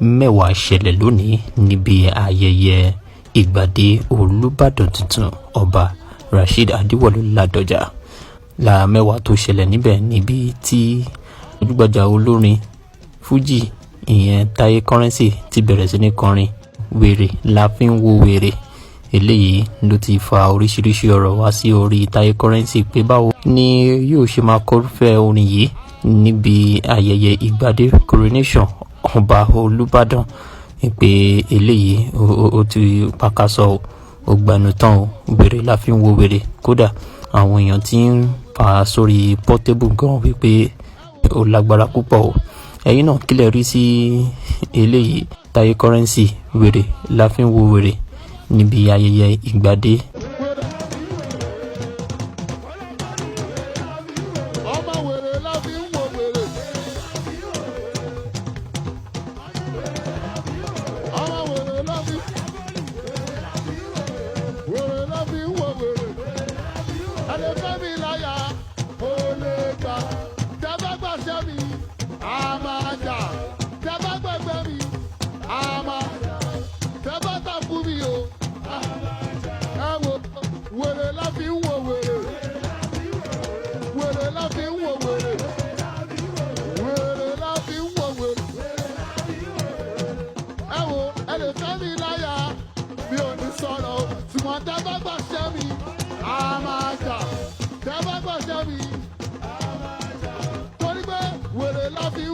Mẹ́wàá ṣẹlẹ̀ lónìí níbi ayẹyẹ ìgbàdé Olùbàdàn tuntun, Ọba Rasheed Adéwọ̀lú Ládọjà. Lára mẹ́wàá tó ṣẹlẹ̀ níbẹ̀ níbi tí gbajúgbajà olórin Fuji, ìyẹn Taye Currency, ti bẹ̀rẹ̀ sí ní kọrin "Wèrè la fi ń wo wèrè". Eléyìí ló ti fa oríṣiríṣi ọ̀rọ̀ wá sí orí Taye Currency pé báwo ni yóò ṣe máa kọrúfẹ́ orin yìí níbi ayẹyẹ ìgbàdé, coronation ọba Olùbàdàn, pé eléyìí ó ti pàkàṣọ, ó gbanu tán o. "Wèrè la fi ń wo wèrè". Kódà àwọn èèyàn ti ń fà á sórí Portable gan wípé ó lágbára púpọ̀ o. Ẹ̀yin náà, kílẹ̀ rí sí eléyìí? Taye Currency, "Wèrè la fi ń wo wèrè" níbi ayẹyẹ ìgbàdé. Ọmọ wèrè la fi ń wo wèrè. Ọmọ wèrè la fi ń wo wèrè. Ẹni fẹ́ mi láyà ó lè gbà. Tẹ́ bá gbàṣẹ́ mi, a máa jà. Tẹ́ bá gbẹgbẹ́ mi, a máa. Tẹ́ bá tàkú mi o. Ẹ wo, wèrè la fi ń wo wèrè. Wèrè la fi ń wo wèrè. Wèrè la fi ń wo wèrè. Ẹ wo, ẹ lè fẹ́ mi láyà, mi ò ní sọ̀rọ̀ o. Ṣùgbọ́n tẹ́ bá gbàṣẹ́ mi, a máa jà. Tẹ́ bá gbàṣẹ́ mi. Torí pé wèrè la fi ń